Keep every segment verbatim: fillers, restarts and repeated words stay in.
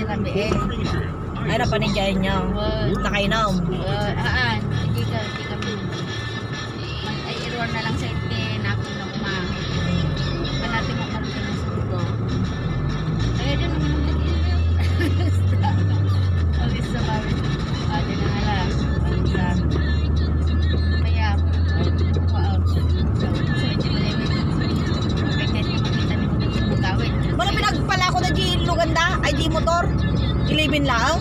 Rabii. Ay, napanigyan niya. Nakainom. Haan, hindi ka, hindi kami. Ay, iruwar na lang sa itin, ako na kuma. Panati mo kami ng sundo. Kaya din naman ang nag-iinom. Ang isa ba? Ah, di na nga lang. Ang isa. Kaya, wow. Wala pinagpala ko na di lugan da, ay di motor. Eleven lang.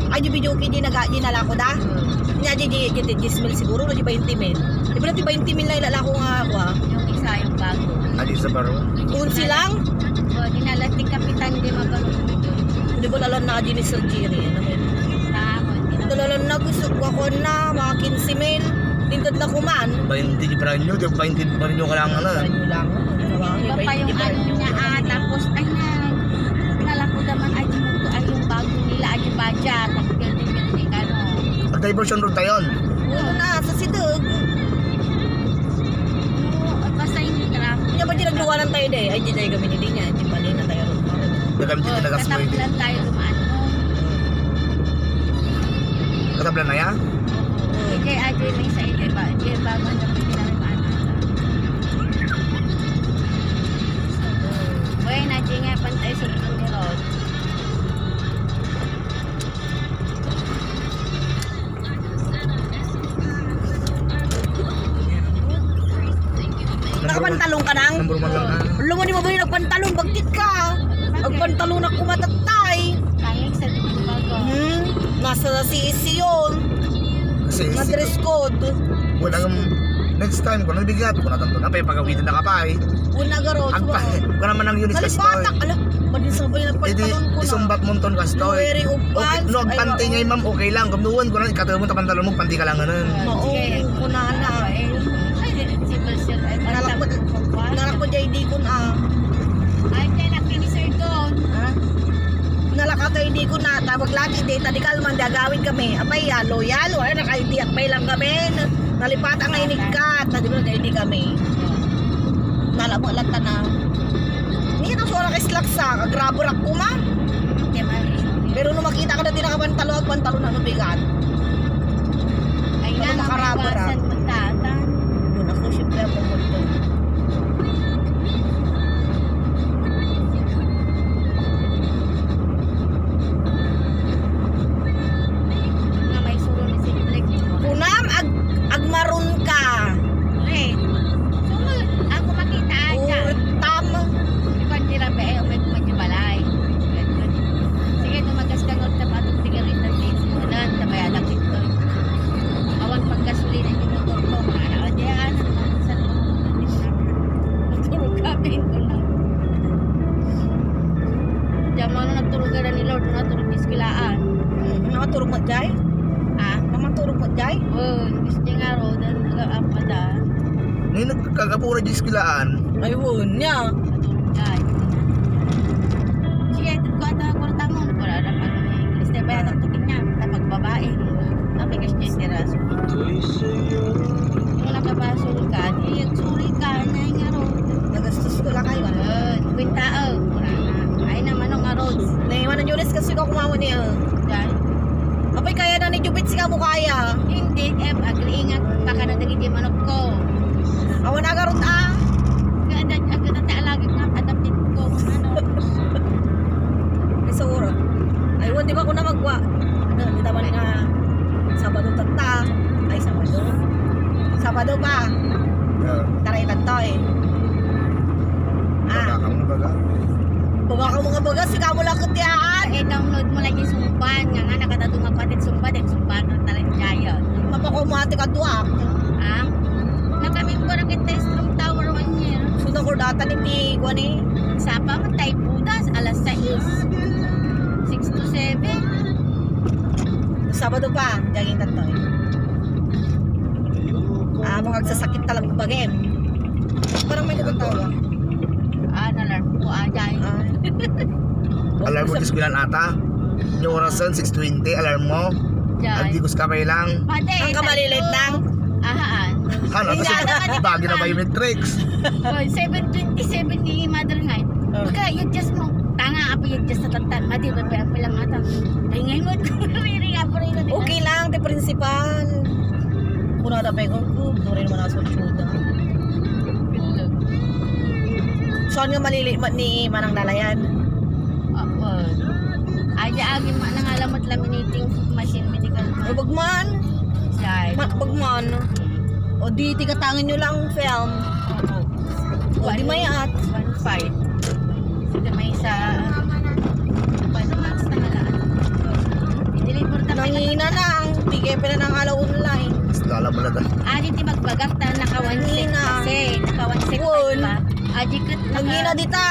Ay di video ki di naga, di nalako da. Nia di, di, di, di, diyes mil siguro, no, di bainti mil. Di ba, di bainti mil na ilalako nga ako, ah. Yung isa, yung bago. Adi sa baro? Onse lang? O, dinala ti Kapitan, di mabalong. Di ba lalan na di ni Sir Jerry, ano mo yun? Tama. Dalalan na gusto ko ako na, mga kinse mil. Lintad na kuman. Bainti di brand new, di bainti di brand new ka lang, ano? Brand new lang. Iba pa yung ano niya, ah, tapos, ay na, nalako naman, ay, yung, ay, yung bago nila, ay, yung budget, at building, building, ano. Pag diversion road tayo. Oo na, sa Sidog. Oo, basta yung traffic. Kaya ba di nagluwanan tayo, de? Ay, di tayo kami ni Linya, di pala na tayo road. Nagamit Oh, din na gas mo, eh. Kataplan tayo dumaan mo. Kataplan na ya? Oo. Ijay, ijay may sa ijay ba? Ijay ba, ano, may pinarimaan na. Buena, ijay nga, pantay sa ni Rod. Nakapantalon ka nang? Number one lang, ha? Alam mo, di ba ba yung nagpantalon? Bagtit ka. Nagpantalon ako matatay. Tangik sa dumago. Hmm. Nasa C E C yun. Kasi na dress code. Walang, next time, kung nabigat, kung natanto na, pa yung pagawitan na ka pa, eh. Una, garot. Ang pa, kung naman ang unit sa store. Nalipatak, ala, madin sa ba yung Eh, di, nagpantalon ko na? Isumbat mo ton ka store. Wearing of pants. No, ay, agpanti oo. Ngay, ma'am, okay lang. Gumnuan ko na, ikataw mo, tapantalon mo, panti ka lang, ganun. Oo, sige. Kunana. Ay, di, civil service. Ay, nalak mo, nalak mo, J D ko na. Ay, kaya na, finisher ko. Ha? Nalak ako, J D ko na. Tawag lagi, di, tadi kalman, di agawid kami. Apay, yalo, yalo. Ay, naka-I D, apay lang kami. Nalipat ang inig ka. Tadi mo, naka-I D kami. Nalak mo, alat na. Hindi na, so, naka-slacks, ah. Kagrabber ako, ma. Hindi, ma. Pero nung makita ka na, di nakapantalon, pantalon na, ano, bigat. Ay, ano, nga, makarabber, ah. Maiwasan mo, tatan. Doon ako, siyempre, ako, punto. Nga may suro ni Cedric. Kunam, ag-, agmaron ka. Re. Sumul-, ako makita ata. Utam. Di ba, di rabi, eh, umay kumadya balay. Sige, tumagas ka, ngor, tapatong tiga rin na tape. Unan, tabayadak ito. Awan paggasolina yung motor ko. Ano, ano, ano, ano, Nagturog kami, ito na. Diyan mo, ano, nagturog ka na ni Lord, nagturog di eskwelahan. Hmm, nakaturog mo, Jay? Ah? Nakaturog mo, Jay? Oo, gusto niya nga, Rodan, aga-, apa da. Ni nagkakapura di eskwelahan? Ay, won, niya. Nagturog, Jay. Sige, ito ko, ata, kwarta mo, wala na pa, English na ba, ata, tukin niya, tapag babae. Sabi, gusto niya, tira. Kung nakabasol ka, di, sorry ka, na yung aro. Nagastos ko lang kayo, ano? Yun, kwenta, oh. Ay, naman ang aros. Naiwanan yung risk kasi ko kumawa niya, oh. Yan. Apay, kaya na ni Jubit, sika mo kaya? Hindi, eh, agree nga, baka na dagiti manok ko. Awan agarot, ah. Kaya, agad, agad, alagad nga, adapted ko, ano. Ay, sa oras. Ay, won, di ba ko na magwa? Ano, di naman nga, Sabado tatta. Ay, Sabado. Sabado pa. Yeah. Taray tatta, eh. Ah. Baga ka mga baga. Baga ka mga baga, sika mo lang kutiaan. Eh, download mo lagi Sumban. Nga nga, nakadadong ako atin Sumban, eh, Sumban, ang talang Giant. Mapako mo ate ka duak. Ah? Nakami ko rin kita Strong Tower one year. Sino ko data ni ti, kuwan eh? Sapa mo, tayo budas, alas sais. Six to seven. Sabado pa, gagawin ka to eh. Ah, baka nagsasakit talaga bagay. Parang may nagkatawa. Ah, nalarm ko, ah, dyan. Ah. Alarm mo, diyes ko lang ata. Yung orasan, six twenty, alarm mo. Dyan. Agdi ko sa kamay lang. Pati, ang kamalilit lang. Ahaan. Hala, kasi bagay na biometrics. Oh, seven twenty-seven ni Mother nga. Oh. Baka, i-adjust mo. Tanga. Just sa tatan, madi, ba, ba, ba lang ata. Ay, ngayon mo, riri nga, puro yun. Okay lang, ti principal. Kuna da pay ko, ko, duri naman ako sa tsuda. Saan nga malili, ma-, ni Manang Lalayan? Apo. Aya, agi, ma-, nangalamot laminating machine, medical man. Ay, bagman. Saan? Ma-, bagman. O di, tigatangan nyo lang film. Opo. O di, may at. One five. Sige, may isa. One months na nga lang. I-delete mo rin tayo. Nangina na ang tigay pala ng alaw online. Mas lala mo na ta. Ah, di, di magbagak ta naka one six Nangina. Kasi. Naka one six Yun. Ba? Aji ket Ang gina dita.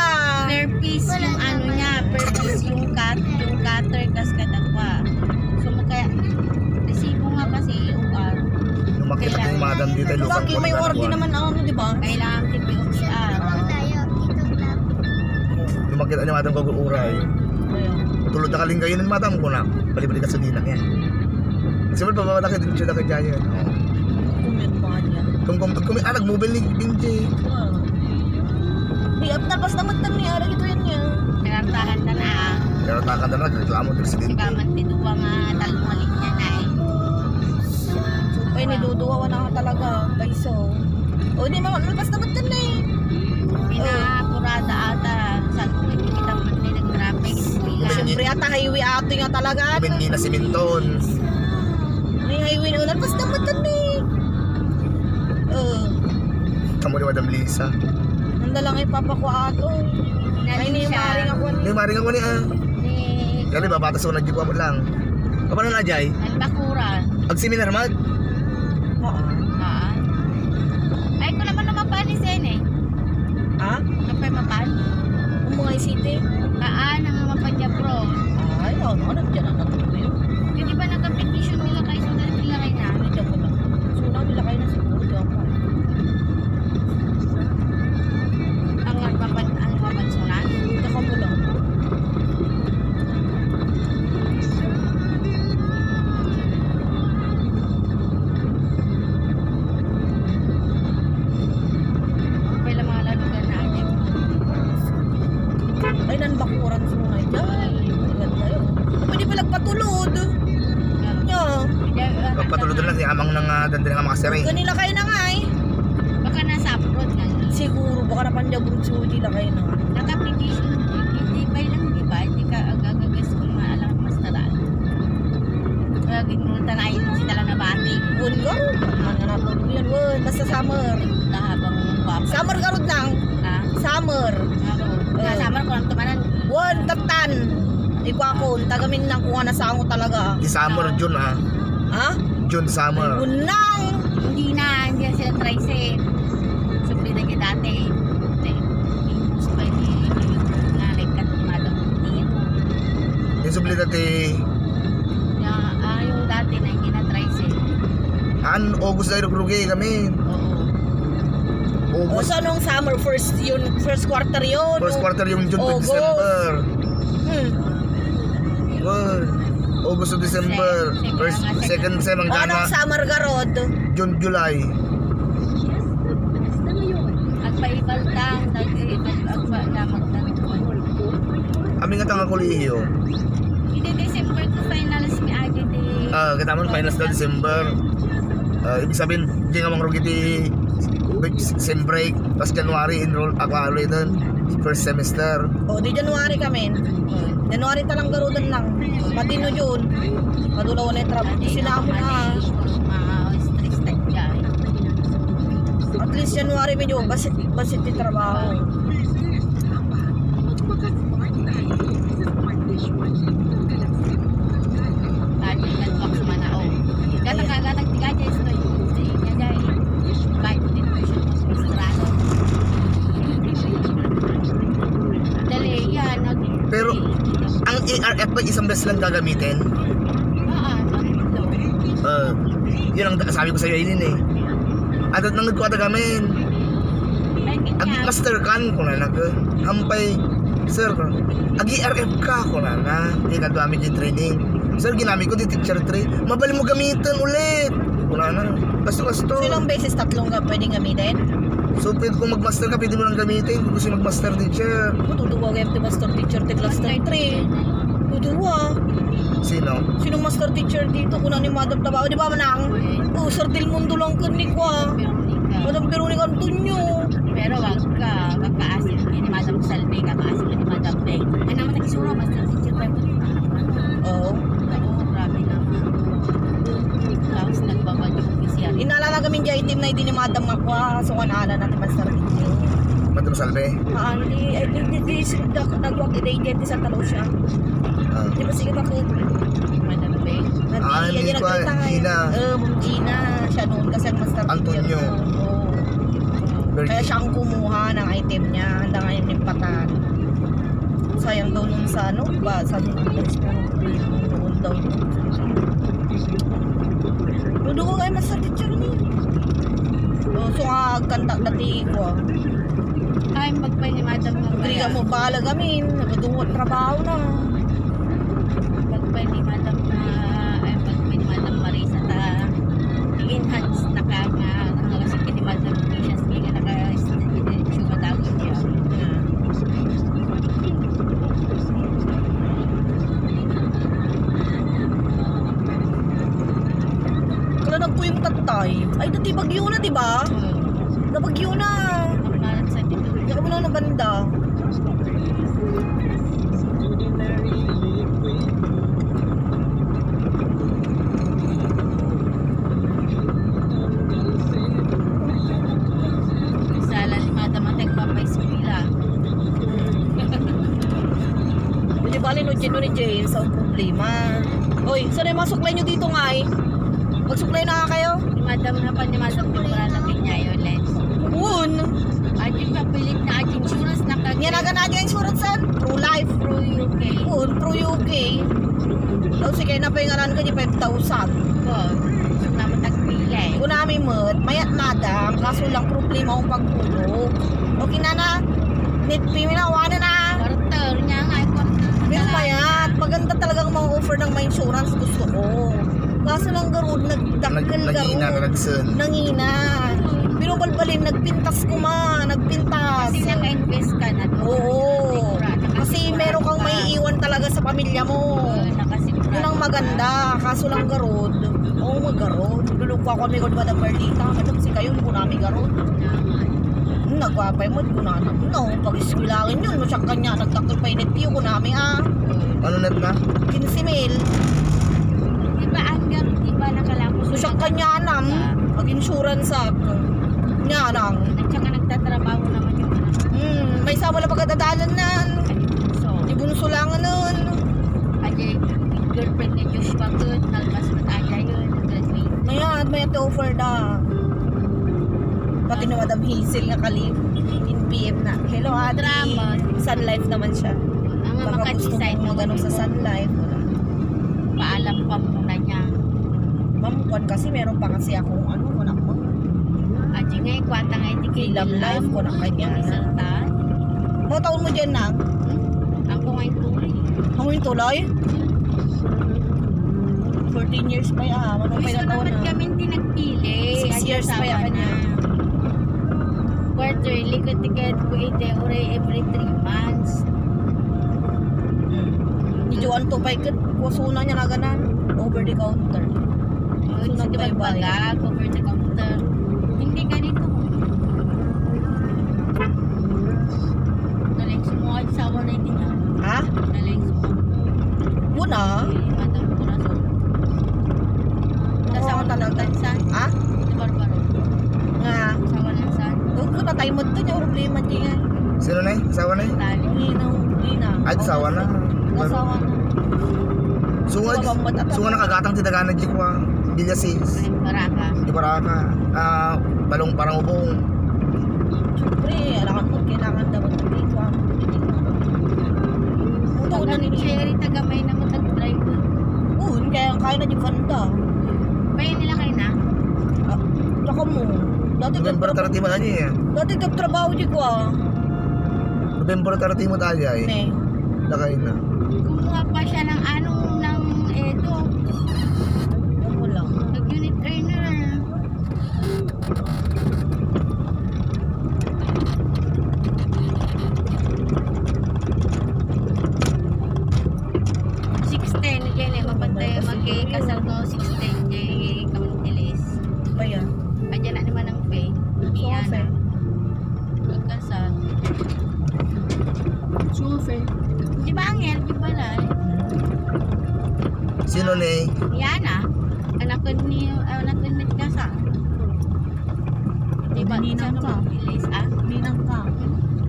Per piece yung ano niya, per piece yung cut, yung cutter, kas kadakwa. So, magka, resibo nga kasi, O R. Lumakit Kailangan. Yung madam dito, Bakit lubang ko may na order naman, ano, di ba? Kailangan T P O C R. Lumakit ang madam ko, uray. Ayun. Tulad na kaling kayo ng madam ko na. Bali-bali ka sa dinak yan. Kasi mo, pababa na kayo, dito na kayo dyan. Kumit pa niya. Kung, kung, kung, ah, nag-mobile ni Benji. Wow. Di, ap-, napas naman tan ni Ara, ito yan niya. Pinartahan na na. Pinartahan na na, reklamo, presidente. Sige, man, tinuwa nga, talong malik niya na eh. Ay, niduduwawan na nga talaga, paiso. O, di, ma-, napas naman tan na eh. Pinapurada ata, sa kung hindi kita man nag-traffic, eskwela. Siyempre, ata highway ato nga talaga. Kumin ni na siminton. Ay, highway na, napas naman tan eh. Oh. Kamo ni Madam Lisa. Nanda lang ay papa ko ato. Ay, ni Maring ako. Ni Maring ako ni, ah. Ni Kali ba, batas ko na di ko lang. Kapanan na, Jay? Nagbakuran. Ag seminar, Mag? Oo. Ah. Ay, ko naman naman pa ni Sen eh. Ha? Kapay mapan? Ang mga isite? Kaan ang mga panyabro? Ay, oo, ano, dyan ang natuloy. Yung di ba nagka-petition nila kay Sundar Pilaray na? Hindi ako lang. Suna nila kayo na siguro, di ako. Ang nagpapan-, ang mapansunan? Hindi ako lang. Pwede mga lalugan na adik. Ay, nan bakuran so nga dyan. Ingat kayo. Pwede pala patulod. Yeah. Pagpatulod lang si Amang nang, ah, dandang nga makasiring. Kanila kayo na nga eh. Baka nasa abroad na. Siguro, baka napanjabon si Uji lang kayo na. Nakapetition, hindi pa lang, di ba? Hindi ka agagagas kung maalam mas tara. Lagi mo ta na, hindi sila nabati. Won, garod. Ano na po yan, won. Basta summer. Nahabang papa. Summer, garod lang. Ha? Summer. Garod. Eh. Sa summer, kung tumanan. Won, tatan. Ikuakon, tagamin ng kuha na sango talaga. Di summer, June, ha? Ha? June, summer. Won lang. Hindi na, hindi na sila tricep. Suplida niya dati. Hindi. Yung gusto pa yung, yung, yung, yung, yung, yung, yung, yung, Yung suplida ti Ya, ah, yung dati na hindi na tricep. An August ay rugrugi kami. Oo. O, August. So, nung summer, first yun, first quarter yun, First nung quarter yung June to August. December. Hmm. Well, August to December. Sec-, second First, na, second. Second sem, O, hanggang anong na summer garod? June, July. Agpaibal tang, nag-ibal, agpa-, na magdagdag. Kami nga tanga kolehiyo. Hindi, December to finals mi agi di. Ah, kita mo, finals na December. Ah, ibig sabihin, di nga mangrugi ti sem break, tas January, enroll ako ulit dun. First semester. O, di January kami. January talang garudan lang. Pati no June. Madulaw na yung trabaho. Di sila ako na. Ah, stress na dyan. At least January medyo basit, basit yung trabaho. Tadi kan box mana, oh. Gata ka, gata ka, gata ka, Dali, yan. Pero, ang A R F ba isang beses lang gagamitin? Oo, tatlo. Ah, yun ang sabi ko sa'yo, Aileen, eh. At nang nagkuha ta gamin. Ag master kan, kuna na ka. Hampay, sir, ag A R F ka, kuna na. Hindi ka gamit yung training. Sir, ginamit ko di teacher three. Mabali mo gamitin ulit. Kuna na. Basto-basto. So, ilang beses tatlong ga-, pwedeng gamitin? So, pwede kung mag-master ka, pwede mo lang gamitin kung gusto mo mag-master teacher. Matutuwa kayo ti master teacher ti class three. Tutuwa. Sino? Sino master teacher dito? Kuna ni Madam Tabao, di ba, manang? O, Sir Del Mundo lang ken ni kwa. Madam Veronica Antonio. Pero wag ka, kakaasim ni Madam Salve, kakaasim ni Madam Beng. Ano naman ang isura, master teacher pa yun? Oo. Oo, grabe naman. Tapos nagbabagyo. Inala na kami diay item na idi ni Madam nga kwa, so kan ala na ti Master Richie. Madam Salve? Ah, hindi, eh, hindi, hindi, hindi, nagwag, hindi, hindi, sa talo siya. Ah. Di ba, sige, bakit? Madam Beng. Ah, hindi ko, Gina. Eh, Gina, siya noon kasi ang Master Antonio. Oo. Kaya siya ang kumuha ng item niya, handa ngayon yung patan. Sayang daw nun sa ano, ba, sa noon daw. Dudugo kay Master Teacher ni. Oh, so, ah, kanta dati ko. Ay, magpay ni Madam Maria. Agriga mo, bahala kami. Nagdungot trabaho na. Magpay ni Madam, ah, ay, magpay ni Madam Marisa ta. I-enhance na ka nga, ang alas ni Madam Tisha, sige nga naka-, siya madami siya. Kala nagpuyong tatay. Ay, dati bagyo na, di ba? Hmm. Nabagyo na. Ang malat sa dito. Kaya wala na banda. Sala ni Madam ang nagpapaeskwela. Hindi bali no Gino ni James ang problema. Oy, saan yung mga suklay nyo dito, ngay? Magsuklay na nga kayo? Ni Madam na pa, ni Madam yung para na pinyayo, Len. Un. Ay, yung kapilit na insurance na kag- Yan, aga na yung insurance, sir? Pro life. Pro U K. Un, pro U K. Daw, sige, na pa yung anan ko, di five thousand. Ko, so, naman tagpila eh. Ko namin met, mayat madam, kaso lang problema ang pagkulo. Okay na na, net pay mi na, wala na. Quarter, niya nga, quarter. Pero mayat, maganda talagang mga offer ng mga insurance, gusto ko. Kaso lang garud, nagdakkel Nag-, nangina, garud. Nagsen. Nangina. Pero balbalin, nagpintas ko ma, nagpintas. Kasi naka-invest ka na doon. Oo. Nakasigurado ka. Kasi meron kang maiiwan talaga sa pamilya mo. Oo, nakasigurado ka. Yun ang maganda. Kaso lang garud. Oo, magarud. Lulukwa ko kami kod Madam Merlita. Madam, si kayo, hindi ko namin garud. Naman. Hmm, nagwapay mo, di ko na anak. No, pag-iskwilangin yun, no, siya kanya, nagtakot pa init, yun ko namin, ah. Ano net na? Quince mil. Di ba, ang garud, di ba, nakalapos? No, siya kanya, anam. Pag-insurance, ah. Nga lang. At saka nagtatrabaho naman yung anak. Hmm, may sama na pagkadadalan nan. Ay, bunso. Di bunso lang nun. Ajay, girlfriend ni Joshua ko, nalpas mo tayo yun, graduate. Mayat, mayat offer da. Pati ni Madam Hazel nga kali, in P M na. Hello, ate. Drama. Sun Life naman siya. Ang baka gusto mong magano sa Sun Life. Paalam pa muna niya. Ma'am, kwan kasi, meron pa kasi akong ano, anak mo. Adi nga, ikwata nga, hindi kayo Love Life, kwan ang kanya. Resulta. Mga taon mo dyan, nang? Hmm? Ako nga yung tuloy. Ako yung tuloy? Fourteen years pa ya, ah. Ano pa yung taon na? Kami hindi nagpili. Six years pa ya kanya. Quarterly, katikat ko ite, oray every three months. Medyo anto pa ikat, kusuna niya na ganan, over the counter. Oh, so, sige, nagbaybay. Magbaga, over the counter. Hindi ganito. Galing sumuha, asawa na hindi niya. Ha? Galing sumuha. Una? Si Madam Corazon. Asawa talaga. Sa? Ha? Sa Barbaro. Nga. Asawa na sa? Huwag ko na tayo magto niya, problema niya. Sino na eh? Asawa na eh? Tali. Nino, Nina. Ay, asawa na. Asawa na. So nga, so nga nakagatang ti dagana di ko, ah. Bilya sis. Ay, baraka. Di baraka. Ah, balong parang ubong. Siyempre, alam ko, kailangan daw ng dito, ah. Ito, taga ni Cherry, taga may naman nag-drive. Oo, kaya kaya na di Fanta. Kaya nila kayo na? Ah, tsaka mo. Dati November thirty mo na niya eh. Dati nagtrabaho di ko, ah. November thirty mo tayo eh. Ne. Lakay na. Kumuha pa siya ng ano, ng eto. Ako lang. Nag-unit earner. Sino ni? Yan ah. Anak ni, anak ni Mitya sa. Di ba? Ninang ka. Ilis, ah? Ninang ka.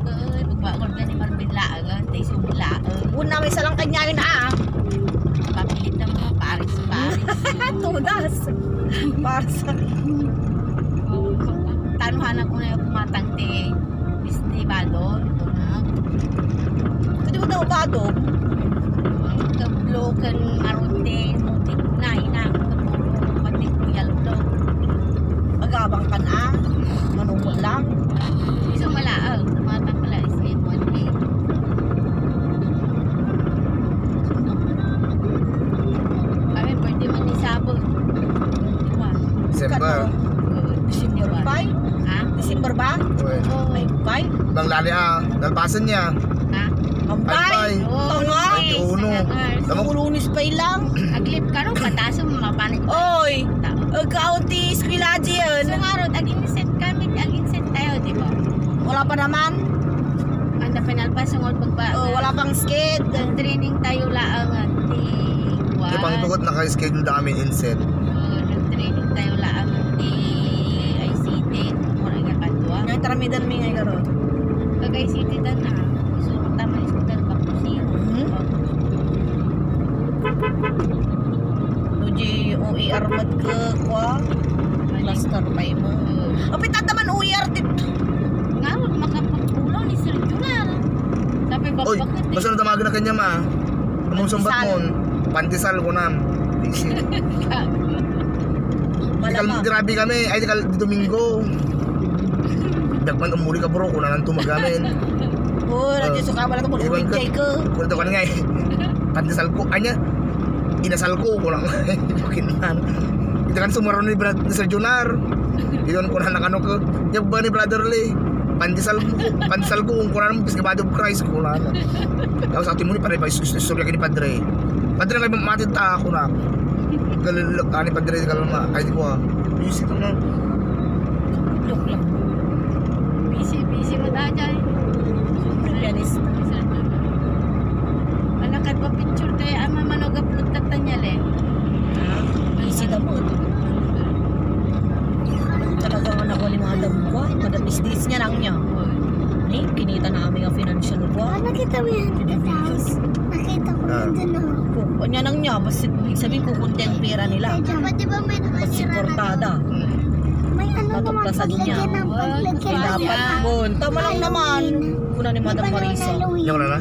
Eh, magbaon ka ni Marvin Laang, ah. Tay sumla, ah. Una, may salang kanya yun, ah. Papilit ng mga pares-pares. Todas. Pares. Tanuhan ako na yung pumatang ti Disney Badong. Pwede mo daw badong. Kablo kan aronte, mutik na ina, kablo, pati ko yalblo. Magabang ka na, manungkot lang. Isang malaag, tumatang pala, is eight one eight. Kami, pwede man ni Sabon. December. December five? Ha? December ba? Uy. Oo. Ay, five? Bang lali, ah, nalpasan niya. Ha? Ampay. Ampay. Oo. Tanga. Twenty-uno. Tama. Lunes pa lang. Aglip ka ron, pataso, mapanit. Oy. Tao. Agkaon ti eskwela diyan. So, nga ron, ag-inset kami, ag-inset tayo, di ba? Wala pa naman. Anda pinalpas yung pagba-, Oh, wala pang sked. Nag-training tayo laang, ah, di, Di pang tugot naka-schedule da kami inset. Oh, nag-training tayo laang, ah, di I C T. Wala nga kadwa. Nga, taramidan mi ngay garo. Pag I C T dan, ah, so, tama yung hospital, back to zero. Hmm? No, di O E R mat ka, kwa. Cluster pa mo. Oh. Apit, tataman O E R dit. Nga, makapagpulaw ni Sir Junar. Sabi, Oy, bakit eh? Basta na tamagan na kanya, ma. Anong sumbat Pandesal. Mon? Pandesal ko nan. Easy. Di kal-, Malamang. Grabe kami. Ay, di kal-, di Domingo. Dagman, umuli ka, bro, kung nanan tumagamin. Oh, radyo Ah, sa kamala to, iwan ka. Kung ito ka nga eh. Pandesal ko, anya, inasal ko, ko lang. Bakit man? Ito kan sumaron ni Brad, ni Sir Junar. Iyon ko na nakano ko. Yung ba ni Brother Lee? Pandesal ko, pandesal ko, kung kunan mo, bis ka body of Christ, ko lang. Tapos sa atin mo ni, pare, pa is-, is-, istorya ka ni Padre. Padre, nga matid ta, ko na. Kalulok, ani Padre, kalma. Ay, di ko, ah. Busy to, no? Look lang. Busy, busy mo da dyan. Pianista. Anak, at pa-picture tayo, ama, manog upload ka tanya, le. Ah, busy na mo. Talagang anak ko ni Madam ko, Madam Business niya lang niya. Ni, kinita na aming financial ko. Ah, nakita mo yan, Tita House? Nakita ko Ah. na dun, oh. Kanya lang niya, basta ibig sabihin, kukunti ang pera nila. Di ba, di ba may Basta nakalira na suportada. May ano naman, Matuklasan niya. paglagyan ng, paglagyan Kaya ng dapat, bon, tama lang naman. Halloween. Una ni Di Madam ba Marisa. Halloween? Yung ano na?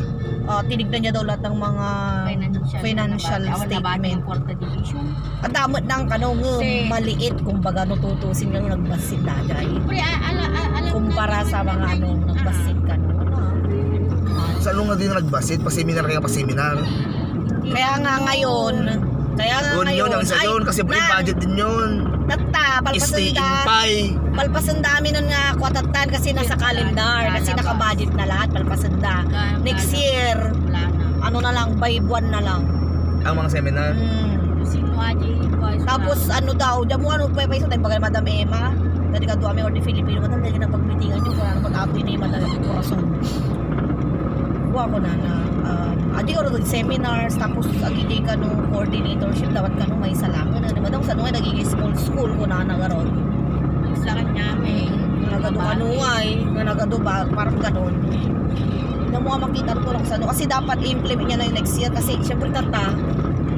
Ah, tinignan niya daw lahat ng mga Financial financial na ba? Awan na ba statement. Yung kwarta division? Ang damo ng, ano, ng Kasi maliit, kumbaga, no, tutusin lang, nagbasit da dyan. Siyempre, a-, ala-, a-, alam Kumpara naman sa na mga, ano, yun, ah. Nagbasit ka, no? Ano? Sa ano nga din nagbasit? Pa-seminar kayo, pa-seminar? Kaya nga ngayon, kaya nga Yun, ngayon, yun, ang isa ay, yun, kasi na, budget din yun. Tatta, palpasan Isti, da. Impay. Palpasan da amin nun nga kwatatan kasi nasa Yes, calendar, wala kasi na ba? Naka-budget na lahat, palpasan da. Wala Next na. Year, Wala na. Ano na lang, by buwan na lang. Ang mga seminar? Mm. Sino aja yung buwan sa Tapos, ano daw, diyan mo ano, pa, pa, tayo, baga Madam Emma, dati ka duwa may or di Filipino, madam, dati na pagmitingan nyo, kung ano, pag-apoy na yung madala ng korason. Kuha ko na na, um, adi or seminars, tapos agi di ka no coordinatorship, dapat ka no may salangan, ano ba daw, sa nung nagiging small school ko na nagaron. Sa kanya, may Nagado ka no ay, nga nagado ba, parang ganon. Hindi mo nga makita ko lang sa ano, kasi dapat i-implement niya na yung next year, kasi syempre tata,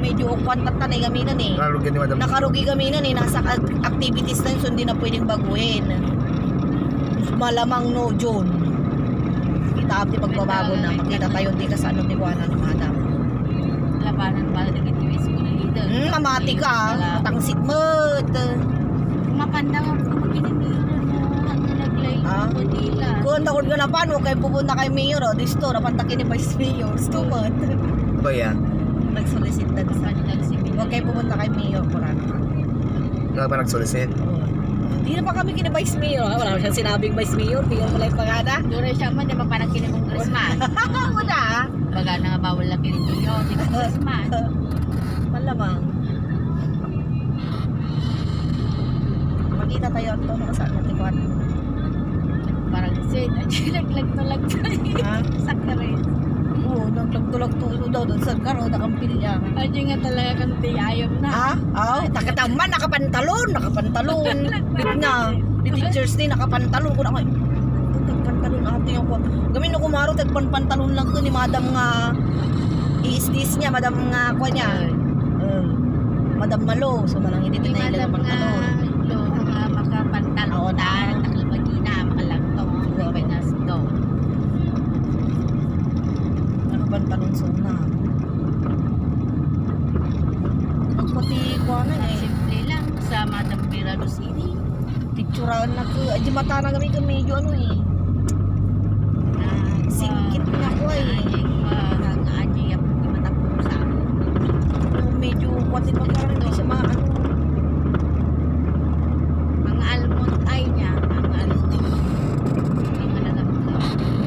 medyo kwan tata na yung gaminan eh. Lalo ka ni Madam. Nakarugi kami nun eh, nasa ac-, activities na yun, so hindi na pwedeng baguhin. Malamang no, June. Kita ati magbabago na, makita tayo, di ka sa ano, Tijuana, no, madam. Labanan pala na gito yung school leader. Hmm, mamati ka, Wala. Matangsit mo. Mapandang ako, makinimiran mo, ang nalaglay Ah? Manila. Kung takot ka na pa, no, kayo pupunta kay Mayor, oh, disto, napanta kini Vice Mayor, stumot. Ba yan? Nagsolicit na sa Kapag nagsimil. Huwag kayo pumunta kay Mayor, Kurano. Wala ba nagsolicit? Oo. Di na pa kami kina Vice Mayor, ha? Wala siyang sinabing Vice Mayor, Mayor pala yung pangalan. Dura siya man, di ba parang kina Congressman? Wala. Baga na nga bawal na kina Mayor, di Congressman. Malamang. Makita tayo ito, no, saan natin kuwan? Parang, Sid, laglag to, laglag to. Ha? Sakit rin. Oo, naglagto-lagto. Dodon sa karo, nakampilya. Ay, di nga talaga kan tiyayam na. Ha? Aw, takataman, nakapantalon, nakapantalon. Di na, di teachers ni, nakapantalon. Kuna ko, nakapantalon, ate ko. Kami no kumaro, tagpanpantalon lang ko ni madam nga iisdis niya, madam nga, kwa niya. Ay. Eh, madam Malo, so malang hindi Ni na madam pantalon. Lo, nga makapantalon Oo, na, na. Takalbagina, makalagtong, Oo. May penas do. Ano bang tanong sona? Nagpati ko ano eh. Simple lang sa Madam Mira Lucini. Picturean na ko. Ay, di mata na kami kung medyo ano eh. Ah, Singkit na ko eh. Ay, ah, ah, di mata po sa ako. Medyo kwati pa parang hindi siya maano. Mga almond eye niya, mga almond. Mga lalaki.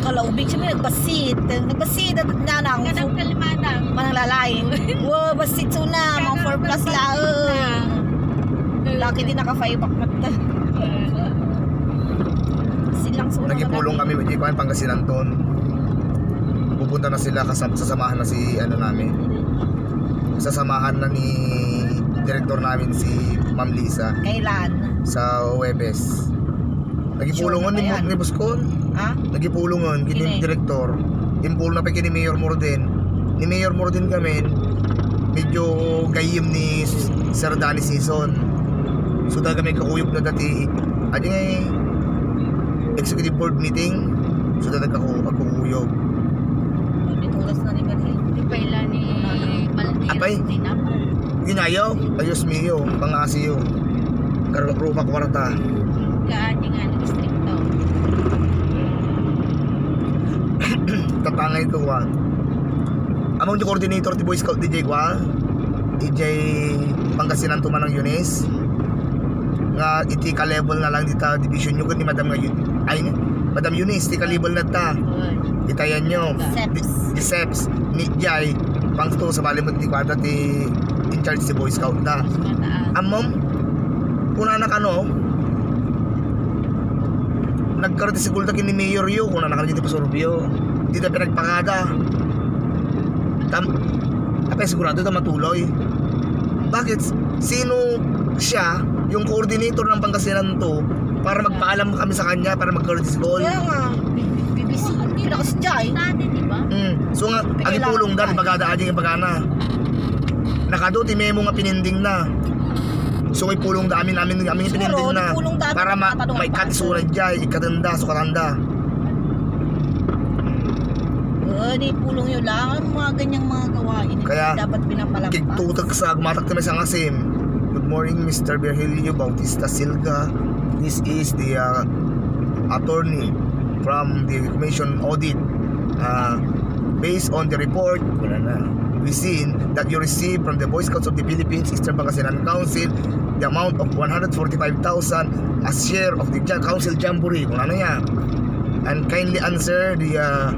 Kalaubig siya, may nagbasit. Nagbasit, at nanang. Kadang kalmada. Manang lalay. Wow, basit so na, mga four plus laeng. Laki din naka-five pack na. Silang so Nagipulong kami, di ko Pangasinan ton. Pupunta na sila, kasam-, sasamahan na si, ano namin. Sasamahan na ni direktor namin si Ma'am Lisa. Kailan? Sa Huwebes. Nagipulongan ni, Sure na ba yan? Ni Boss Con. Ha? Nagipulongan, kini Sino? Direktor. Impulong na pa kini Mayor Morden. Ni Mayor Morden kami, medyo gayem ni Sir Danny Sison. So, talaga may kakuyog na dati. Adi ngay executive board meeting. So, talaga ako, ako kuyog. Pitolas na ni Berhe. Di pa ila ni Valdez Apay? Tinapon. Ginayaw, ayos miyo, pangasiyo. Kar-, rupa kwarta. Kaadi nga, distrito. Tatangay to, wa. Among di coordinator ti Boy Scout D J, wa. D J Pangasinan to manang Eunice. Nga iti ka-level na lang dita division yo, ni Madam nga Eunice. Ay, Madam Eunice, ti ka-level na ta. Oy. Itayan nyo. Seps. Di, di Seps, ni Jai, pang to, sa bali mo, ti kwata ti in charge si Boy Scout da. Mas mataas. Amom, kuna na kano, nagkaroon ti siguro ta kini mayor yo, kuna na kano dito pasurvey yo. Di ta pinagpakada. Tam-, apay sigurado ta matuloy. Bakit? Sino siya, yung coordinator ng Pangasinan to, para magpaalam kami sa kanya, para magka-courtesy call. Kaya nga, B B C, pinakas Jai. Dati, di ba? Mm. So nga, Pila- agi pulong dan, bagada agi yung bagana. Nakado ti memo nga pininding na. So, may pulong da amin, amin, amin Siguro, pininding na. Di pulong da amin Para ang ma-, mga tanong may ang cut, so, na Jai, ikatanda, so, katanda. Oo, di pulong yun lang. Ang mga ganyang mga gawain, Kaya, dapat pinapalampas. Kigtutok sa agmatak ti may sangasim. Good morning, Mister Virgilio Bautista Silga. This is the, uh, attorney from the Commission Audit. Uh, based on the report, wala na. We seen that you received from the Boy Scouts of the Philippines, Eastern Pangasinan Council, the amount of one hundred forty-five thousand as share of the ja-, council jamboree. Wala na yan. And kindly answer the, uh,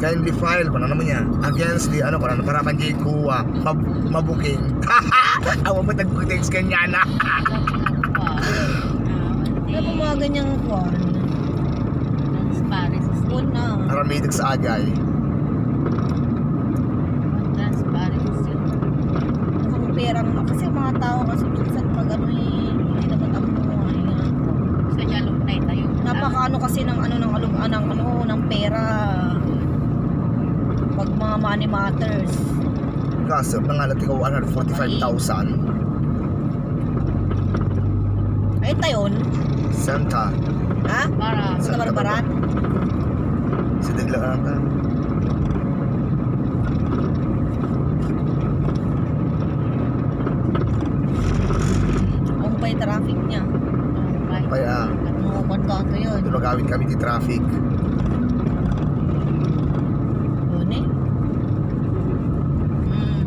kindly file, kung ano naman yan, against the, ano, kung ano, para panjay kuwa, mab-, mabuking. Awa mo, nag-text ka niya na. Ano po mga ganyang kuwan? Transparency. Una. Aramidek sa agay. Transparency. Ang perang, kasi mga tao kasi minsan pag ano eh, hindi naman ang buhay nga. Sa dialog tayo tayo. Napakaano kasi ng ano, ng alug-, ah, ng ano, ng pera. Pag mga money matters. Kaso, pangalat ikaw, one hundred forty-five thousand. Ay, tayon. Santa. Ha? Para. Sa Santa Barbaran? Barbara. Sa Daglacan. Ang pay traffic niya. Ang pay. Pay, ah. Ano, kwan ka ito yun? Ito, magawit kami di traffic. Ano eh? Hmm.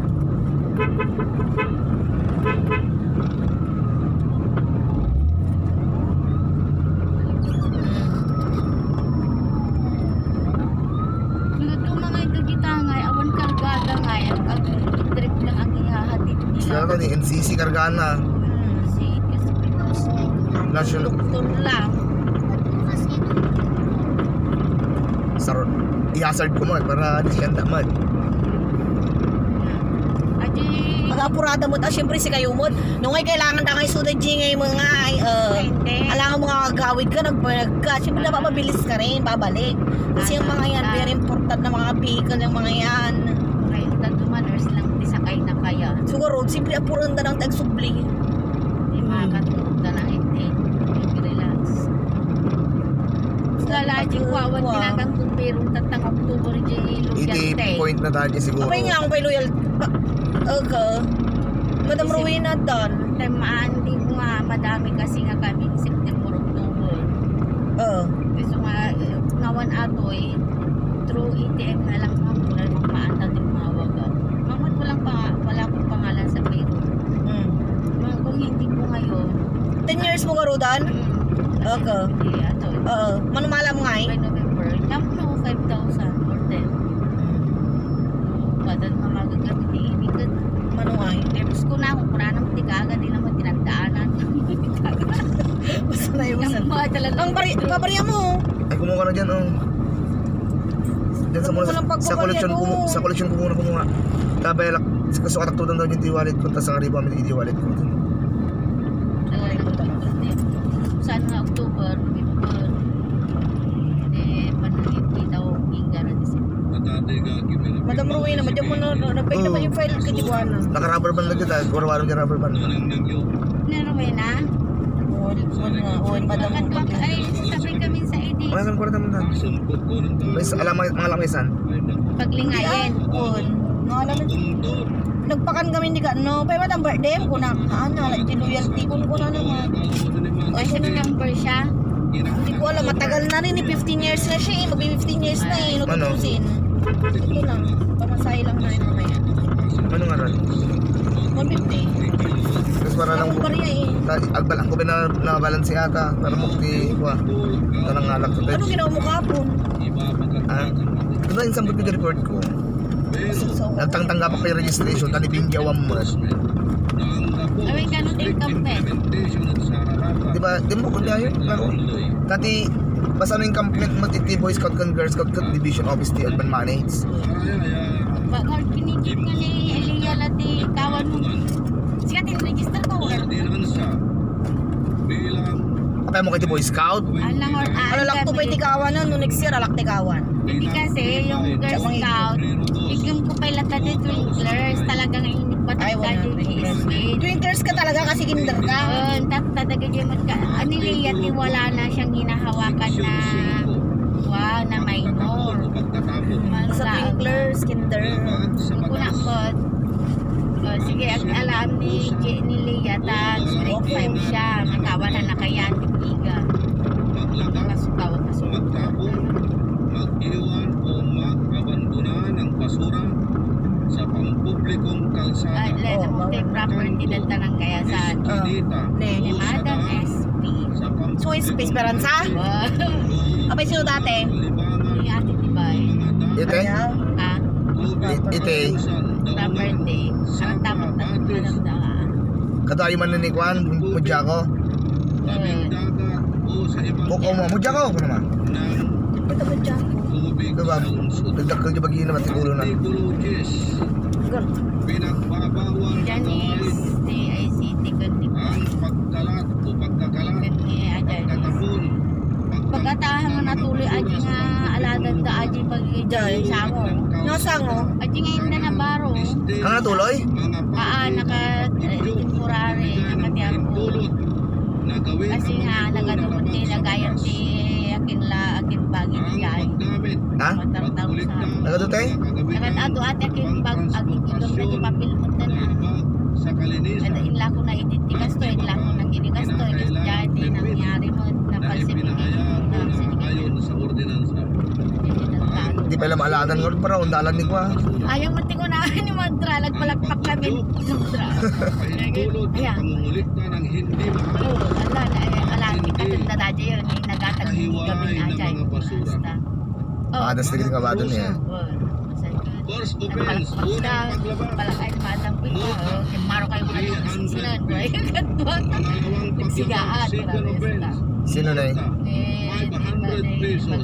Luto na ngay ito kita ngay, awan kargada ngay, ag-, trip lang ang ihahatid nila. Sila ni N C C karga na. Hmm, si, kasi National. Doktor lang. Sar-, i-hazard ko met para di siya met. Adi, pag-apurada met, ah, siyempre, sikayo met. No ngay kailangan da ngay suda, di ngay mga, ay, eh, hindi. Alangan mga agawid ka, nagbayag ka. Siyempre, dapat mabilis ka rin, babalik. Kasi yung mga yan, ah, very important na mga vehicle, yung mga yan. Ay, tattoo manners lang, di sakay na kaya. Siguro, siyempre, apuran da ng tagsubli. Di makakatulog na lang, hindi. Relax. Lalaji ko, awan tinagan ko, pero tatang October, di lugar. Iti point na tayo siguro. Apay nga, ang pay loyal, pa, aga. Madam Rowena, dan. Tay maan, di ko nga madami kasi nga kami, September, October. Oo. Gusto nga, eh, ngawan atoy, through A T M na lang, ma'am, wala namang maan, dati umawag, ah. Ma'am, wala pa, wala akong pangalan sa payroll. Hmm. Mga kung hindi po ngayon. Ten years mo, Garudan? Mm. Okay. Hindi, ato. Oo. Manumalam nga eh. By November. Tapno, five thousand or ten. Kada na magagat, hindi ibig ka. Mano nga eh. Tapos ko na, kung kuna naman, di ka agad, di naman tinandaanan. Basta na yun. Ang mga talaga. Ang bari-, pabarya mo. Ay, kumuha ka na dyan, oh. Dyan sa muna, sa koleksyon ko mu-, sa koleksyon ko muna kumuha. Kabay lak, sa kasukat ak to, daw dyan ti wallet ko, tas ang riba, may di wallet ko. Saan nga October, November? Eh, panangit kita o Inga na December. Madam Rowena, madyan mo na, na, napay naman yung file ka, di ko alam. Naka-rubber band lagi tayo, warwarong ka rubber band. Ni Rowena? Oo, oo, madam. Ay, sabay kami sa Edis. Wala kang kwarta mo, Dan. May sa-, alam, mga alam, isan? Paglingayin. Hindi, ah, on. Mga alam, nagpakan kami ni ka, no? Pero madam, birthday ko na, ah, na, like, loyalty ko, ko na naman. Ay, sa number siya? Hindi ko alam, matagal na rin eh, fifteen years na siya eh, magbi-fifteen years na eh, no, ano? Two thousand. Ito lang, pamasahe lang na rin mamaya. Ano nga ron? One fifty. Tapos para lang, ako pa rin eh. Ta-, agbal-, ako pa na, na balance yata, para magti, kuha. Tanang alak ko, ano ginawa mo kahapon? Ah? Ito na yung sambut ko sa report ko. Nagtangtang ka pa kay registration, tani pinjawan mo. Awen, kano din kampet? Di ba, di mo kundi ayo? Pero, tati, basta ano yung compliment mo, iti Boy Scout kan Girl Scout kan Division Office ti urban manage. Bakal kinijit nga ni Elia lati kawan mo. Siya tin register ko, wala. Apay mo kay ti Boy Scout? Alang or, ah, alalak to pay ti kawan, no? No next year, alak ti kawan. Hindi kasi, yung Girl Scout, igem ko pay lata di twinklers, talagang inipatid. Ay, wala. Twinklers ka talaga kasi kinder ka. Oo, tat-, talaga di magka-, ano, Lia, ti wala na siyang hinahawakan na, wow, na minor. Sa twinklers, kinder. Kuna mo, oh, sige, ag-, alam ni J-, ni Lia, ta grade five siya, nakawan na nakayan, iga. Kasukaw, kasukaw. Iwan o mag-abandona ng basura sa pampublikong kalsada. Ah, le, oh, property ng Tanangkaya sa eskinita, ah, ni Madam S P. So, S P Esperanza? Wow. Apay sino dati? Ni Ate Tibay. Ite? Ah. I-, ite? Property. Ang tapos ng, ano daw, ah. Katayo man ni Kwan, mudya ko. Buko mo, mudya ko, ano naman? Ito, mudya ko. Ito ba? Nagdakkel di bagi na, mati ulo na. Janice, T I C T, kan di ko. Pagkatahan nga natuloy, adi nga aladan da, adi pag-, sango. No, sango. Adi nga inda na baro. Ang natuloy? Aa, naka, eh, temporary, nakatiapo. Kasi nga, nagadugot ti, nagayam ti, akin la, akin bagi ni Jai. Ha? Matartaro sa. Nagadutay? Nagad-ado ati akin bag, akin ilong na di papilmot na na. Ada inla ko na iditikas to, inla ko na kinikas to, ikas Jai, ti nangyari mo, napansin ni Jai, napansin ni Jai. Di pala maaladan ko, para undalan ni ko, ah. Ayaw mo, ti ko na, ni Mantra, nagpalakpak kami. Mantra. Ayan. Oo, ala, ala, ala, ni katanda na dyan yun, yung nagatag ni gabi na dyan. Basta. Oh. Ah, das na gini kabado niya. First offense, unang paglabag. Palakay, patang ko ito, oh. Maro kayo mga nagsisinsinan, boy. Pangalawang paglabag, second offense. Sino na eh? Eh, five hundred pesos.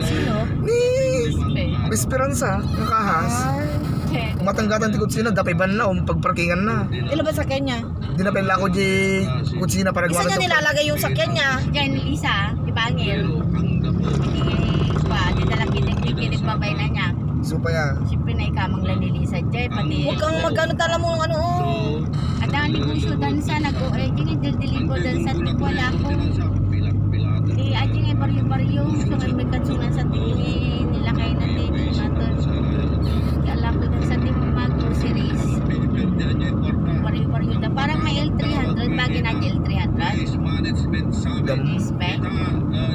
Sino? Ni Esperanza, ng Kahas. Ay. Matanggatan ti kutsi na, dapay ban na, um, pagparkingan na. Ila ba sakyan niya? Di na pala ako di kutsi na para Isa niya nilalagay yung sakyan niya. Diyan, Lisa, di ba, Angel? Hindi, pa, di na lang kinig-kinig, babay na niya. So pa ya. Siyempre, naikamang lang ni Lisa diyan, pati Huwag kang mag-ano, tala mo, ano, oh. Ada negosyo dan sa nag-o-, eh, di nga deliver dan sa, di ko wala ko. Eh, adi nga baryo-baryo, so nga may katsunan sa tingin, nilakay na tingin, maton. Kala ko dan sa tingin, mag-groceries. Baryo-baryo da. Parang may L three hundred, bagay na L three hundred. Gam- Respect.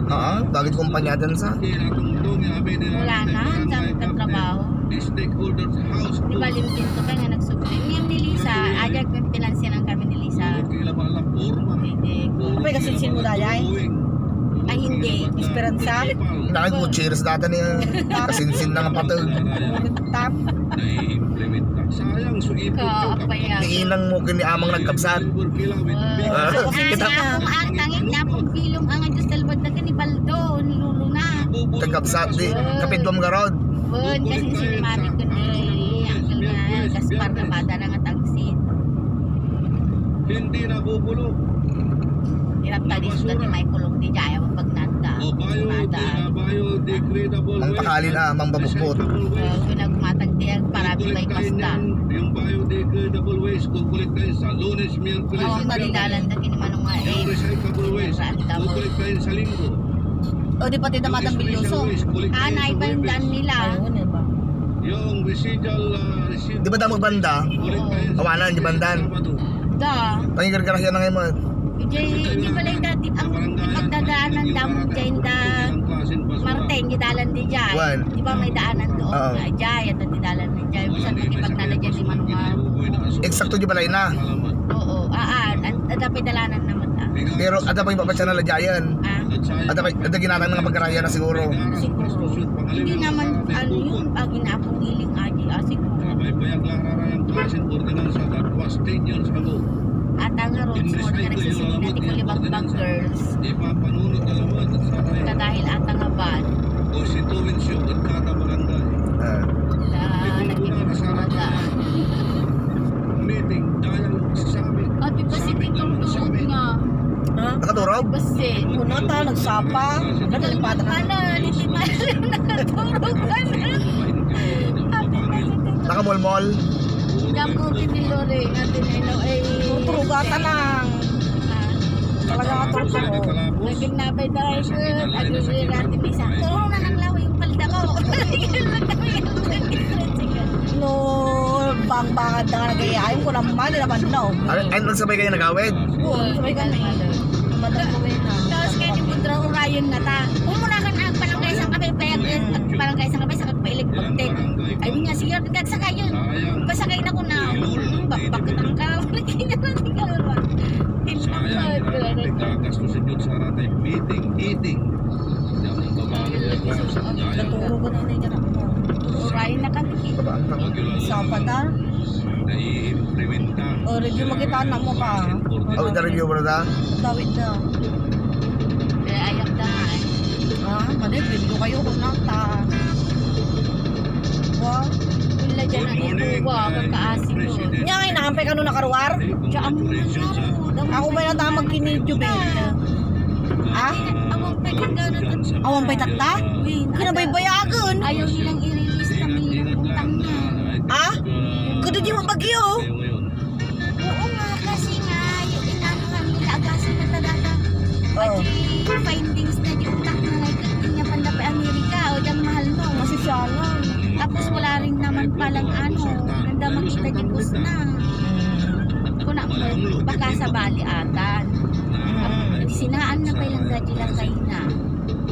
Ah, bagay kumpanya dan sa? Wala na, ang dami kang trabaho. Di ba, limpinto ka nga nagsubli? Ngayon ni Lisa, ajak may pinansinan kami ni Lisa. Hindi. May kasinsin mo, dayay? Ay, hindi. Esperanza? Nakikutsi, cheers data niya. Kasinsin na nga patag. Tam? Ko, apa yan? Niinang mo kini amang nagkabsat. Ah, kita ang, ang tangin na pong pilong ang Diyos talbad na kani Baldo, niluluna. Kakabsat di, kapidwam garod. Bon, kasi si Mami ko ni Uncle nga, Gaspar na bada na nga tagsin. Hindi nabubulok. Hirap tadi sulat ni Michael Ong di Jaya, pag nanda. O biodegradable waste. Ang takali na, Amang Babukbot. Pinagmatag di ang para may pasta. Yung biodegradable waste, kukolektahin sa Lunes, Miyerkules, Oo, nalilalan da kini Manong nga, eh. Yung recyclable waste, kukolektahin sa Linggo. O, di pati damadang bilyoso. Ah, naiba yung daan nila. Yung residual, ah, residual. Di ba damo banda? Oo. Awanan, di bandan? Da. Pangigargarahian na ngayon mo. Ijay, di pala yung dati, ang ipagdadaanan damo dyan da Marten, di dalan di dyan. Wan. Di ba may daanan doon? Oo. Nga, dyan, at di dalan di dyan. Minsan, pag ipagdala dyan, di manungaw. Eksakto di balay na. Oo, ah, ah, at, at may dalanan naman, ah. Pero ada pa yung papatya na ladyayan. Ah. Ada pa, ada ginatang na pagkarayan na siguro. Siguro. Hindi naman, ano yun, pag inapong iling aji, ah, siguro. Ata nga road, siguro ka nagsisimula, di ko libang bang girls. Kadahil ata nga ban. Ah. Wala, nagkikipagkita. Meeting, dialogue, summit. Ati pa si Tito Tuot nga. Ha? Nakaturog? Basi. Una ta, nagsapa. Nagkalipat na. Pala, hindi pala nakaturog ka na. Ati pa si Tito. Nakamolmol? Hindi ako tinilori. Nga tinilo, eh. Tuturog ata lang. Ah. Talaga nga tuturog. Naging nabay driver, agriri natin bisa. Tulong na lang lawa yung palda ko. No, bang-bangad na nga nagayayam ko naman, di naman, no. Ay, ay, nagsabay kayo nagawid? Oo, nagsabay kami. Madam ko yun, ah. Tapos kaya ni Budra Orion nga ta. Umuna ka na, parang kayo sa kape, payag, parang kayo sa kape, sa kape, ilik, pagtik. Ay, niya, sige, nagsakay yun. Pasakay na ko na. Hmm, ba-, bakit ang ka-, Sayang, grabe, gagastos yun sa aratay. Meeting, eating. Yan ang babae na sa Naturo ko na yung anak mo. Oray na kami. Sa pata. Naiimplementa. O, review mo kita, anak mo pa. Oh, ita-review mo na ta? Tawid na. Eh, ayam da nga eh. Ah, mali, review kayo, kung nata. Wow. Wala dyan ang ibuwa, kakaasi ko. Nya, ay, nakampay ka nung nakaruar? Diyan mo na nga. Ako ba yung tama kinidyo, babe? Ah? Awang pay ka gano'n. Awang pay takta? Kinabaybayagan. Ayaw nilang i-release kami ng utang niya. Ah? Kudo di mo bagyo. Oo nga, kasi nga, yung inano kami, laagasin na talaga. Oh. Pati findings na di utak na like, niya pandapay Amerika, o diyang mahal mo. Masisyalan. Tapos wala rin naman palang ano, nanda makita di post na. Kuna mo, baka sa bali atan. Mm. Sinaan na pa ilang gadila kayo na.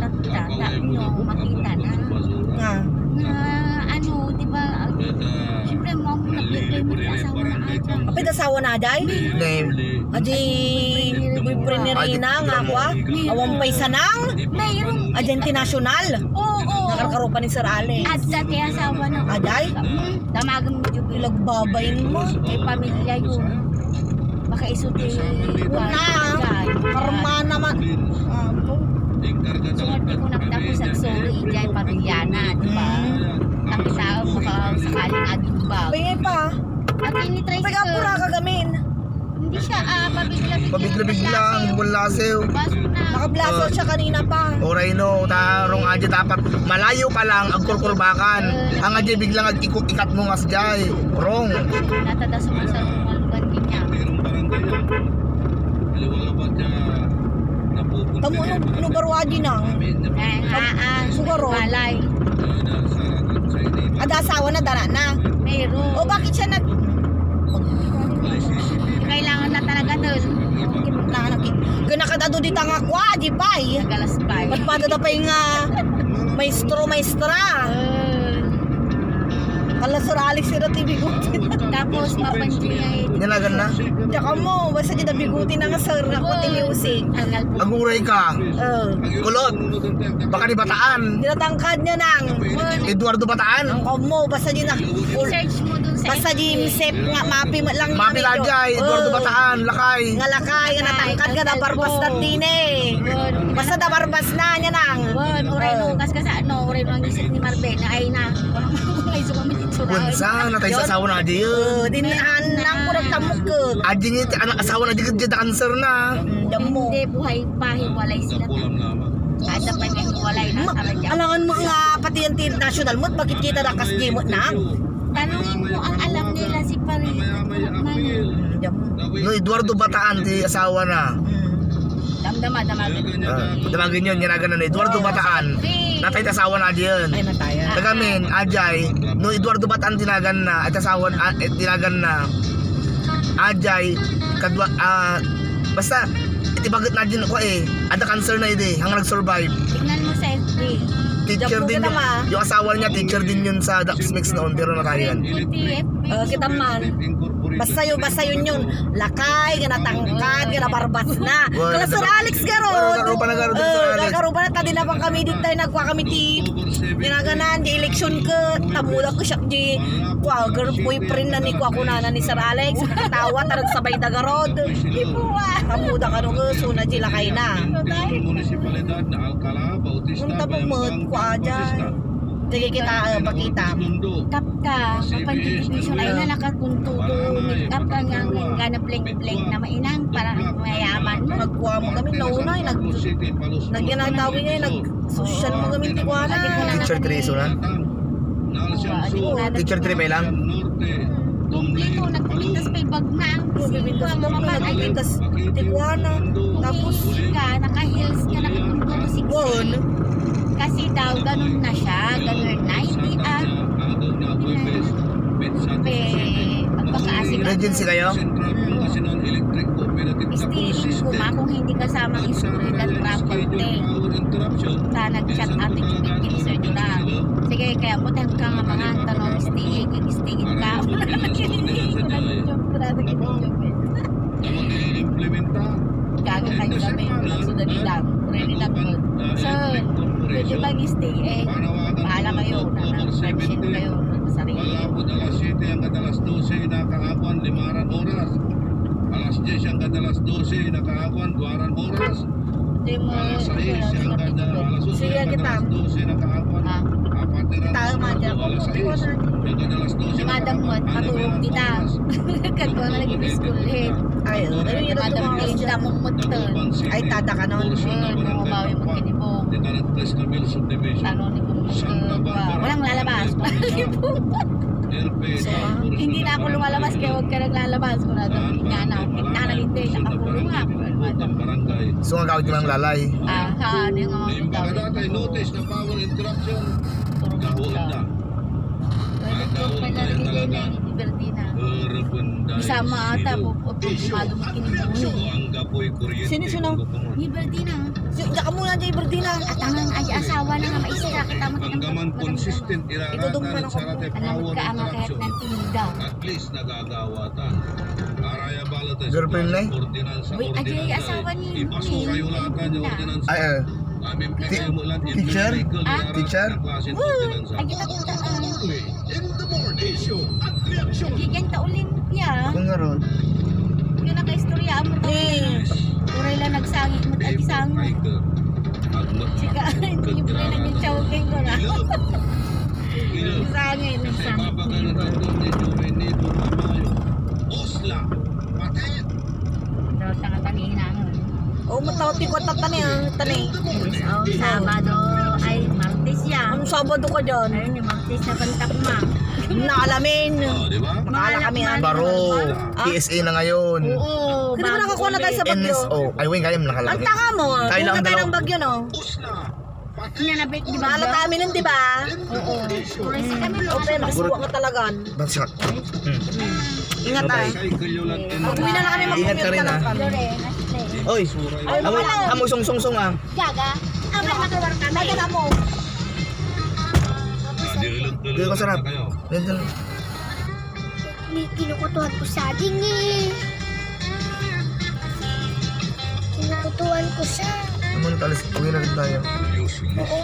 Takta, ta, no, makita na. Nga. Nga, ano, di ba, Siyempre, mo ako nag-play mo yung asawa na Ajay. Apay asawa na Ajay? Name. Adi, boyfriend ni Rina nga, kwa? Awan pay sanang? Mayroon. Adi, international. Oo, oo. Nakarkaro pa ni Sir Alex. At sa tiya asawa na. Ajay? Hmm, damagan mo yung Pinagbabain mo. May pamilya yun. Baka iso ti Wala. Karma naman. Ah, po. Sumwerte ko nagtapos ag solo, ijay pamilya na, di ba? Mm. Ang tao, baka sakaling agin ba? Pwede pa. At ini try Pagkapura ka gamin. Hindi siya, ah, pabigla-bigla. Pabigla-bigla, ang bulasew. Baso na. Nakablasa Ah. siya kanina pa. Oray no, tarong aja dapat. Malayo pa lang, agkurkurbakan. Ang aja biglang ag-ikot-ikat mo ngas jay. Wrong. Natada sumasarong malugan din niya. Tamo no, no baro aji na. Eh, ah, ah, Sugaro. Balay. Ada asawa na, dara na. Meron. O bakit siya nag- Kailangan na talaga nun. Kailangan na ki-, kaya nakadado di tanga kwa, di pay. Nagalas pay. Ba't pa da pay nga maestro, maestra? Eh. Kala Sir Alex sila T V ko. Tapos, mapansin niya eh. Nalagan na? Tsaka mo, basta di na biguti na nga, sir, nga kuti music. Ang Aguray ka. Oh. Kulot. Baka ni Bataan. Tinatangkad niya nang. Eduardo Bataan. Ang kom mo, basta di na. Search mo dun sa Basta di F B. Sep nga, mapi mo lang Mapi niya, lagi, Eduardo Oh. Bataan, lakay. Nga lakay, nga natangkad ka, naparbas na tine. Basta naparbas na, niya nang. Wan, oray Oh. no, kas ka sa, no, oray no, ang isip ni Marben, ay na. Ay, so kami, Bunsa, natay sa asawa na Adi yun. Oh, din, anak ko, nagtamok ko. Adi niya, anak, asawa na Adi, dia cancer na. Mm, damo. Hindi, buhay pa, hiwalay sila. Ada pa niya hiwalay na, Ma-, talaga. Alangan mo nga, pati yung tin-, national mo, bakit kita na kas di mo na? Tanungin mo ang alam nila si Pare, Pare Manny. Mm, damo. No, Eduardo Bataan, ti asawa na. Mm. Damdama, damagan. Ah, damagan yun, yanagan na Eduardo Bataan. Natay ta asawa na Adi yun. Ay, natay, ah. Taga amin, Ajay, no Eduardo Bataan tinagan na, at asawa, ah, eh, tinagan na. Ajay, kadwa, ah, basta, itibagat na din ko eh. Ada cancer na idi, hanggang nag-survive. Tingnan mo sa F B. Teacher Diyan po din kita, yun. Ma. Yung asawa niya, teacher din yun sa Dax Mix noon, pero natay yan. Good T F B. Oh, kita man. Basta yun, basta yun yun. Lakay, nga natangkad, nga nabarbas na. Well, Kala Sir Alex Garod. Well, karupa na Garod, Sir Oh, Alex. Karupa na, tadi na pa kami, di tayo nagkwa kami ti, ginaganan, di eleksyon ko, tamuda ko siya, di, kwa, girl, boyfriend na ni, kwa, ko na, na ni Sir Alex, katawa, tarag sabay da Garod. Tamuda ka, no, ko, so na, di lakay na. Munisipalidad na Alcala, Bautista, Kung tapos mo, Bayan, kwa, dyan. Sige kita, eh, pakita. Kap ka, mapan division ay na nakakuntudo, make up ka nga, nga, nga na bling-bling na mainang, parang mayaman mo. Nagkuha mo kami, nauna, eh, nag-, nagyan ang tawag niya, eh, nag-social mo kami, Tijuana. Teacher three, so na? Oo, adi ko na Teacher three, may lang? Dito, nagpipintas pa yung bag na. Bibintas mo, nagpipintas, Tijuana. Tapos, ka, naka-heels ka, naka-condom, six Bon. Kasi daw, ganun na siya, ganun na, hindi, ah, Pe, magpakaasikaso. Emergency kayo? Stay in coma kung hindi kasamang eskwela at trabaho, te. Sa nag-chat Ate Jubit, kini Sir Duran. Sige, kaya mo, tayo ka nga mga tanong, stay in, stay in ka. Gaga kayo kami, so dali lang. Ready na po. So, pwede mag-stay eh. Bahala kayo, na, na, na, kayo, sarili. Malapud alas siyete hanggang alas dose na kaapuan, limaran oras. Alas diyes hanggang alas dose na kaapuan, duaran oras. Alas sais hanggang, ah, alas onse hanggang alas dose na kaapuan. Ah. Apat na oras. Alas sais hanggang alas dose na kaapuan. Madam, matulog kita. Kagwa na lagi biskulit. Ay, oh, dali yun. Madam, pinta mong muto. Ay, tata ka nun. Eh, mga bawi mo, kinibong. Ano ni Bong? Walang lalabas. So, ah, hindi na ako lumalabas, kaya huwag ka naglalabas. Wala daw, hindi na. Hindi na, hindi. Nakakulong nga. So, ang gawin ko ng lalay? Ah, ha, ano yung mga gawin? Notice na power interruption. Tulog ka. Pwede ko pa na rin din na, hindi Bertina. Isama ata, po, po, po, gumagawin kinibong. Sino, sino? Ni Bertina. Si Diyan ka muna, Jay Berdina. At ang, ang asawa na nga maisira, kita mo, kita mo. Hanggaman consistent, iraraan na sa rate power ng production. At least nagagawa ta. Araya bala tayo sa klase ng ordinansa, ordinansa, eh. Uy, Ajay, asawa ni, ipasura yo lahat yan, ordinansa. Ay, ah. Amin, pwede mo lang, teacher? Ah? Teacher? Klase ng ordinansa. Ay, kita, kita, ah. Only in the morning show at reaksyon. Gigan ta Olympia. Ako nga ron. Yung nakaistorya mo to. Eh. Uray lang nagsangit mo, nagsangit. Sika, hindi mo na naging chowking ko na. Nagsangit, nagsangit. Osla, patet. Daw tanga tani hinangon. Oh, mataw ti ko tatani, ah, tani. Oh, Sabado. Ay, Martes ya. Anong Sabado ka dyan? Ayun, yung Martes na pantak ma. Nakalamin. Oh, di ba? Makala kami, ah. Baro. Ah? P S A na ngayon. Oo, pwede ba nakakuha na tayo sa Baguio? N S O. Ay, wait, kaya mo nakalamin. Ang tanga mo, ah. Tayo lang dalawa. Kung tayo ng Baguio, no? Niya na, di ba? Bahala kami nun, di ba? Oo. Open, makasuwa ka talagan. Bansa. Hmm. Ingat, ah. Mag-uwi na lang kami, mag-commute na lang kami. Ingat ka rin, ah. Oy, ay, amo, amo, song, song, song, ah. Gaga. Abay, makaluar kami. Ay, gaga mo. Hindi ko sarap. Ganito. Ni-, kinukutuhan ko saging eh. Kinukutuhan ko siya. Ano mo, talis, uwi na rin tayo. Oo,